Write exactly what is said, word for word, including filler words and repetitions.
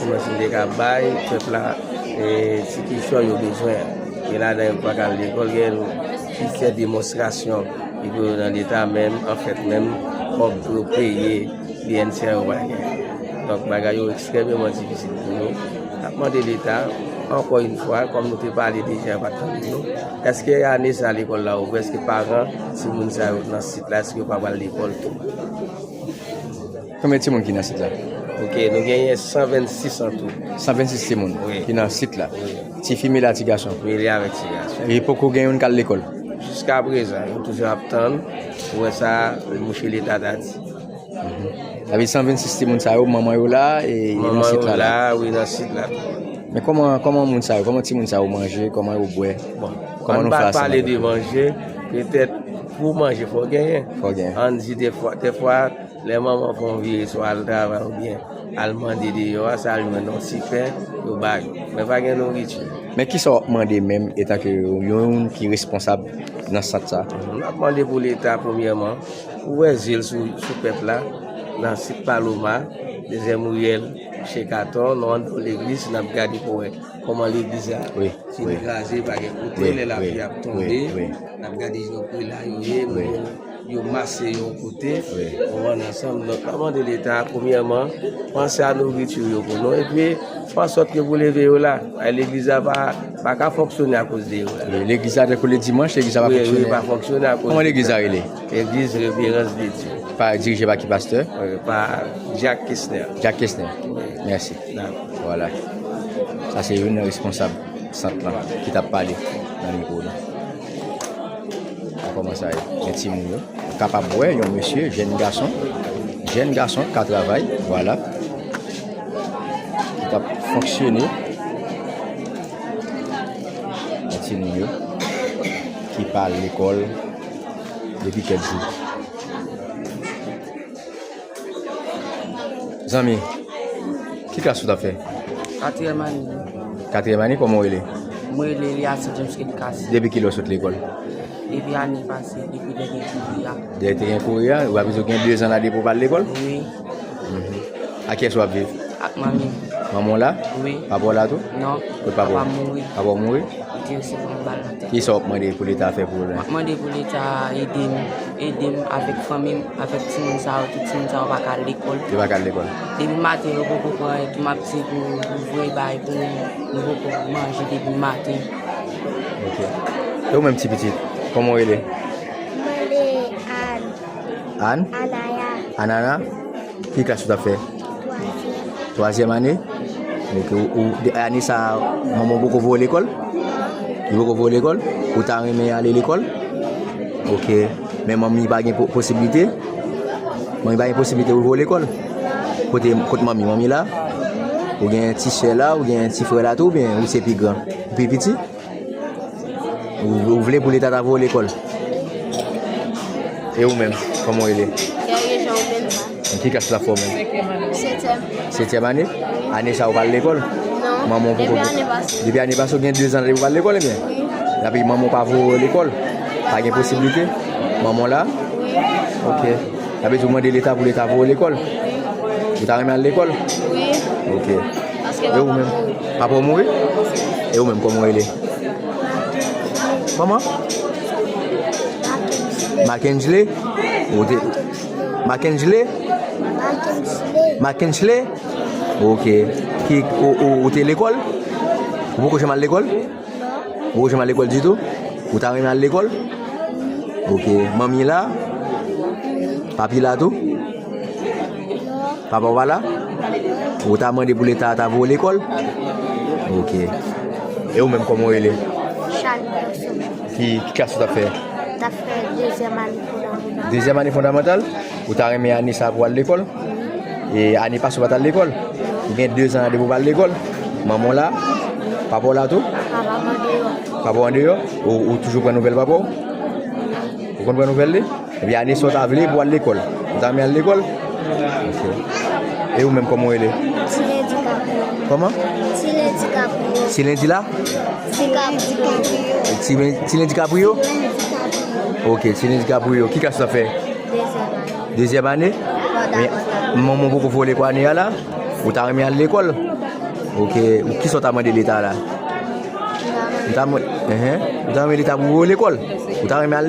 Mwen, si m te ka bay pèp la, e, ti kichòy yo bezwen an. Gen ladan yo ki pa ka al lekòl, gen yo ki fè demonstrasyon, ki pou yo nan leta, men anfèt, menm kòb pou yo peye B N C A yo pa gen. Donk, bagay yo ekstrèmeman difisil pou nou. N ap mande leta, ankò yon fwa, kòm nou te pale deja, yo pa t tande nou, èske ane sa lekòl la ouvè? Èske paran timoun sa yo nan sit la, èske yo pa pral lekòl tou? Konbyen timoun ki nan sit la? Ok, nou genyen san vennsis an tou. San vennsis timoun Wi. Ki nan sit la. Wi. Ti fi, mele a ti gason. Mele avèk ti gason. E poko gen youn k al lekòl. Jiska prezan, yo toujou ap tann pou wè sa mouche leta ta di. Sa vle di san vennsis timoun sa yo, manman yo la, e, e nan Manman sit yo la, la, la. Wi, nan sit la. Men kòman, kòman moun sa yo, kòman timoun sa yo manje, kòman yo bwè, Bon, kòman ann nou pa fè ansanm pale avèk de yo? Manje, petèt pou manje, fò genyen. Fò genyen. Ann di defwa, defwa, lè manman fè yon vire swa al travay oubyen al mande deyò a, sa al jwenn yon ti pen, yo ba yo. Men pa gen nouriti. Men kisa w ap mande menm, etanke yon ki responsab nan sant sa? N ap mande pou leta, premyèman, ouvè zye l sou, sou pèp la, nan sit Paloma, dezyèm riyèl, Chekaton, nou anndan legliz, n ap gade pou wè kòman legliz la Wi, fin wi. Kraze, pa gen kote, Wi, lè lapli wi, ap tonbe, wi, wi. N ap gade jan prela yo ye, Wi. Moun yo, yo mase yon kote, Wi. Pou ann ansanm. Donk, n ap mande leta, premyèman, panse a nouriti yo pou nou, epi fè ansòt ke pou leve yo la. Legliz la pa, pa ka fonksyone akoz de yo la. Wi, legliz la, tankou le dimanch, legliz la pa Wi, wi, fonksyone. Pa fonksyone akoz Kòman de legliz la rele? Legliz Reverans de Dye. Pa dirije pa ki pastè? Wi, pa Jack Kesner. Jack Kesner. Wi. Mèsi. Dakò. Vwala. Sa se youn nan responsab sant lan ki t ap pale nan mikwo nou. Kòman sa ye? Men timoun yo. Ou kapab wè yon mesye, jèn gason, jèn gason k ap travay, vwala. Ki t ap fonksyone. Men timoun yo ki pa al lekòl depi kèk jou. Zanmi, ki klas ou t ap fè? Katriyèm ane. Katriyèm ane, kòman w rele? Mwen rele Elias James Kedkas. Depi kilè w sot lekòl? Depi ane pase, depi lè gen kouri a. Depi te gen kouri a, w ap di w gen dezan la depi w pa al lekòl? Wi. Mhm. Ak kiyès w ap viv? Ak manmi m. Manman w la? Wi. Papa w la tou? Non. Kot papa w? Papa m mouri. Papa w mouri? Li te resevwa yon bal nan tèt. Kisa w ap mande pou Leta fè pou ou la? M ap mande pou Leta ede m, ede m avèk fanmi m, avèk timoun sa yo, tout timoun sa yo pa ka al lekòl. Yo pa ka al lekòl. Depi maten yo poko pran, epi m ap di pou, pou voye bay pou nou, nou poko manje depi maten. Ok. E ou menm ti pitit, kòman w rele? Mwen rele Ann. Ann? Anaya. Anana? Ki klas ou t ap fè? Twazyèm. Twazyèm ane? Ok, ou, ou, de, ane sa, manman w poko voye w lekòl? Li poko voye w lekòl? Ou ta renmen ale lekòl? Ok. Men manmi pa gen po-, posiblite? Manmi pa gen posiblite pou voye w lekòl? Kote, kot manmi? Manmi la? Ou gen ti sè la, ou gen ti frè la tou, oubyen ou se pi gran? Ou pi piti? Ou, ou vle pou Leta ta voye w lekòl? E ou menm, kòman w rele? Guerrier Jean Obenba. Ki klas la fè w menm? Setyèm. Setyèm ane? Ane sa ou pa al lekòl? Non. Manman w poko Depi ane pase. Depi ane pase, ou gen dezan depi ou pa al lekòl, ebyen? Wi. Epi manman w pa voye w lekòl? Pa gen posiblite? Manman w la? Wi. Ok. Sa vle di ou mande Leta pou Leta voye w lekòl? Wi. Ou ta renmen al lekòl? Wi. Ok. Paske E ou papa m menm? Mouri. Papa w mouri? E ou menm, kòman w rele? Kòman? Mackensley? Ou te, Mackensley? Mackensley? Ok. Ki, ou, ou, ou te lekòl? Ou poko janm al lekòl? Ou poko janm al lekòl ditou? Ou ta renmen al lekòl? Ok. Manmi la? Papi la tou? Papa w pa la? Ou ta mande pou Leta ta voye w lekòl? Ok. E ou menm, kòman w rele? Charles Garçon. Ki, ki klas ou t ap fè? M t ap fè dezyèm ane fondamantal. Dezyèm ane fondamantal? Ou ta renmen ane sa pou w al lekòl? E ane pase ou pa t al lekòl? Ou gen dezan depi ou pa al lekòl? Manman w la? Papa w la tou? Papa m andeyò. Papa w andeyò? Ou, ou toujou pran nouvèl papa w? Ou konn pran nouvèl li? Epi ane sa w ta vle pou w al lekòl? Ou ta renmen al lekòl? Ok. E ou menm, kòman w rele? Tilendi Kaprio. Kòman? Tilendi Kaprio. Tilendi la? Ti Kaprio. Ti, Tilendi Kaprio? Tilendi Kaprio. Ok, Tilendi Kaprio. Ki klas w ap fè? Dezyèm ane. Dezyèm ane? Fondamantal. Men manman w poko voye w lekòl ane a la? Ou ta renmen al lekòl? Ok, ou kisa w ta mande Leta la? Ou ta mande, enhen, ou ta mande Leta pou voye w lekòl? Ou ta renmen al